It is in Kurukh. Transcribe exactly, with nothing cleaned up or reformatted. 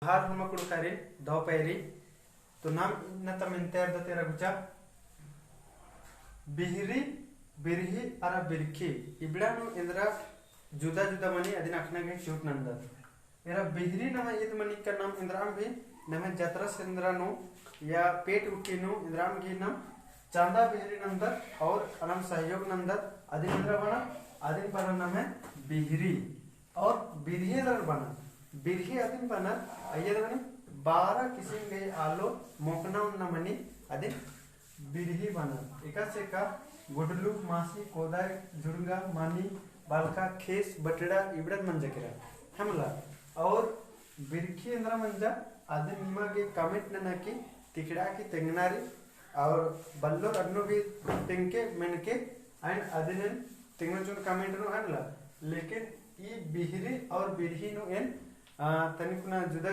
जोहार होरमा कुँड़ुख़ारिन, दव पैरी। तो नाम इन्ना ता मेन्ता एरदत एरा गुचा। बिहरी, बिरही अरा बिरखी। इबड़ा नू एन्दरा जुदा जुदा मनी अदिन अख़ना गे चिहुट नन्दत। एरा बिहरी नम्है ईद मनी का नाम एन्दराम भी नम्है जतरा सेन्दरा नू या पेट उठी नू एन्दराम गे नाम चांदा बिहरी नन्दत और अनम सहयोग नन्दत। अदिन एन्दरा बना, अदिन बना नम्है बिहरी। और बिरही एन्दरा बना, बिरही अदिन बना, अइय्या मनी बारह किसिम गही आलो मोख़ना ओन्ना मनी अदिन बिरही बना। एकासे का गुडलू, मासी, कोदाई, झुड़ंगा, मानी, बालका, खेस, बटड़ा, इबड़न मंजा केरा। है मला। और बिरखी एन्दरा मंजा, अदिन निमा गे comment नना की तिकड़ा की तेंगना रई, और बल्लोर अन्नु भी तेंगके मेनके, and अदिन एन तेंगो चुन comment नू है मला। लेकिन ई बिहरी और बिरही नू एन, आ, तनिकुना जुदा